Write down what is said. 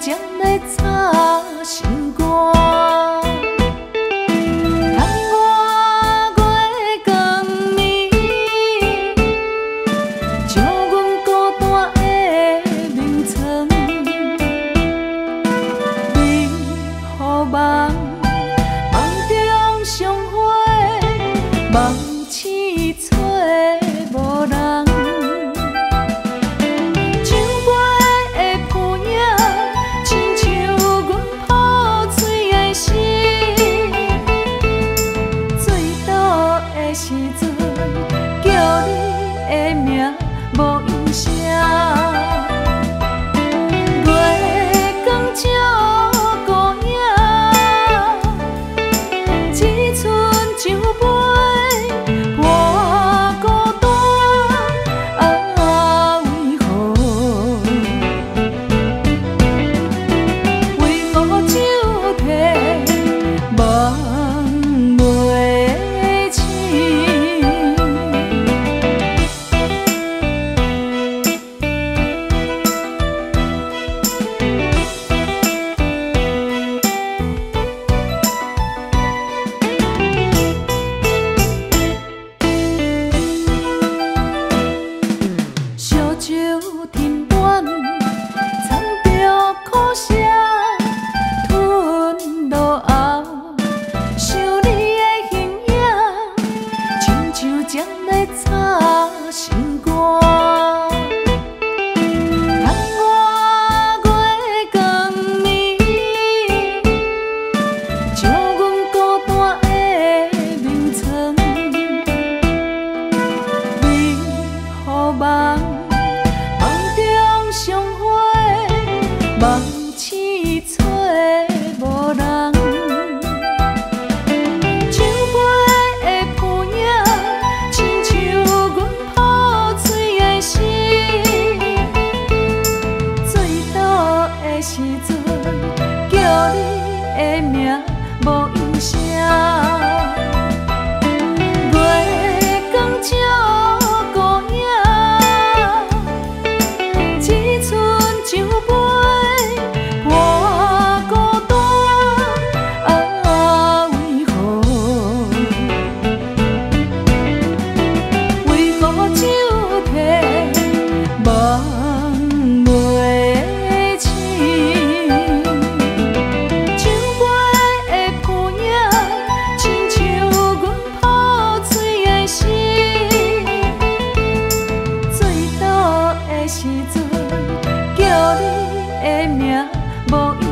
情咧插心肝。窗外月光暝，照阮孤單的眠床。你予夢，夢中相會，夢醒找無人。酒杯的浮影，親像阮破碎的心。醉倒的時陣，叫你的名無應聲。月光照孤影，一賰酒杯破孤單。啊，為何？為何酒體夢袂醒？燒酒吞滿，藏著苦澀，吞落喉，想你的形影，親像針咧插心肝。窗外月光暝，照阮孤單的眠床。你予夢，夢中相會，夢醒找無人。酒杯的浮影，親像阮破碎的心。醉倒的時陣，叫你的名無應聲。月光照孤影，一賰酒杯破孤單。啊，為何？為何酒體夢袂醒？酒杯的浮影，親像阮破碎的心。醉倒的時陣，叫你的名無應